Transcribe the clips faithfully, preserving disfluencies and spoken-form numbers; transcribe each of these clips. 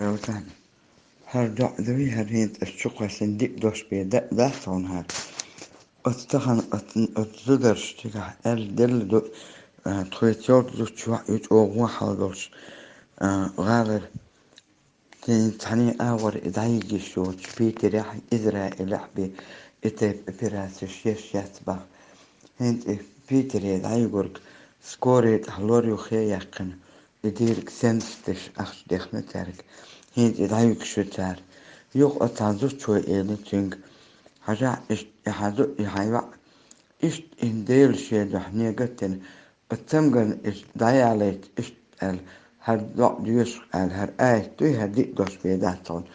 Равзан. ХӀара доӀа дуй, хӀара хӀинца ас чу кхоссина диъ дош бе да-, дац хьуна хӀара. Оцу тахана оцу, оцу зударшна цигахь аьлла делла ду, а, тхоьца йолчу зудчо а ю чӀогӀа хьал долуш, а, гӀалара. Цхьана агӀор и дӀайигиш йоцуш Питерехь, Израилехь бен и тайпа операцеш еш яц боху. ХӀинца и Питере дӀайигург скорый тӀехь лор ю хе яьккхина. И дийриг сенсатеш ахча дехна цаьрга. ХӀинца и дӀаюьгуш ю цара. Юха оцу цхьана зудчо элира цуьнга: «Хьажахь, иштта и хьан зу-, и хьан йоӀ, иштта и Дела шен дуьхьа негатдина, оцу цамгарна иштта дӀаялийта, иштта аьлла, хӀара доӀа доьшу аьлла, хӀара аят дуй, хӀара диъ дош бен дац хьуна.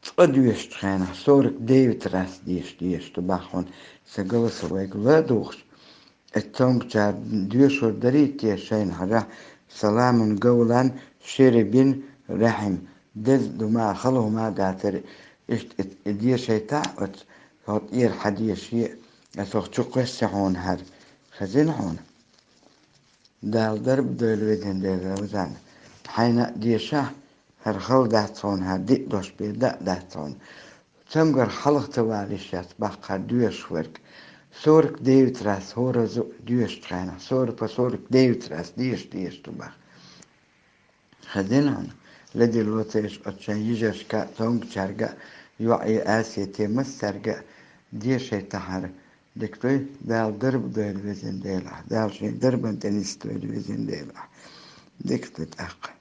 Цкъа доьшучу хенахь сорок девять раз деша, деша ду боху хьуна, сан голосовойга ладугӀуш. Оцу цамгарчара доьшур дарий те шайна, хьажахь, саламун гавлан шерибин рахьим, деза ду ма, хала хӀума дацара, иштта и, и дешийтахь оцу, хьо тӀера хьан деши, ас хӀокху чу кхоьссина хьуна хӀара». Хезина хьуна? Дала дарба дойла, везан Дела, Равзан. Хьайна а дешахь, хӀара хала дац хьуна, хӀара диъ дош бен да а дац хьуна. Цамгар хьалха ца валийша яц боху хӀара доьшуш верг. Сорок девять раз хӀора зу доьшучу хенахь, сорок, по сорок девять раз деша, деша ду боху. Хезина хьуна? Ледарло ца еш оцу шайн йижаршка а, цомгачаьрга а, йоӀе а, Асете а, массаьрга а дешийтахь хӀара. Дика дуй, Дала дарба дойла, везан Дела, Дала шен дарбан тӀе нисдойла, везан Дела. Дика ду тӀаккха.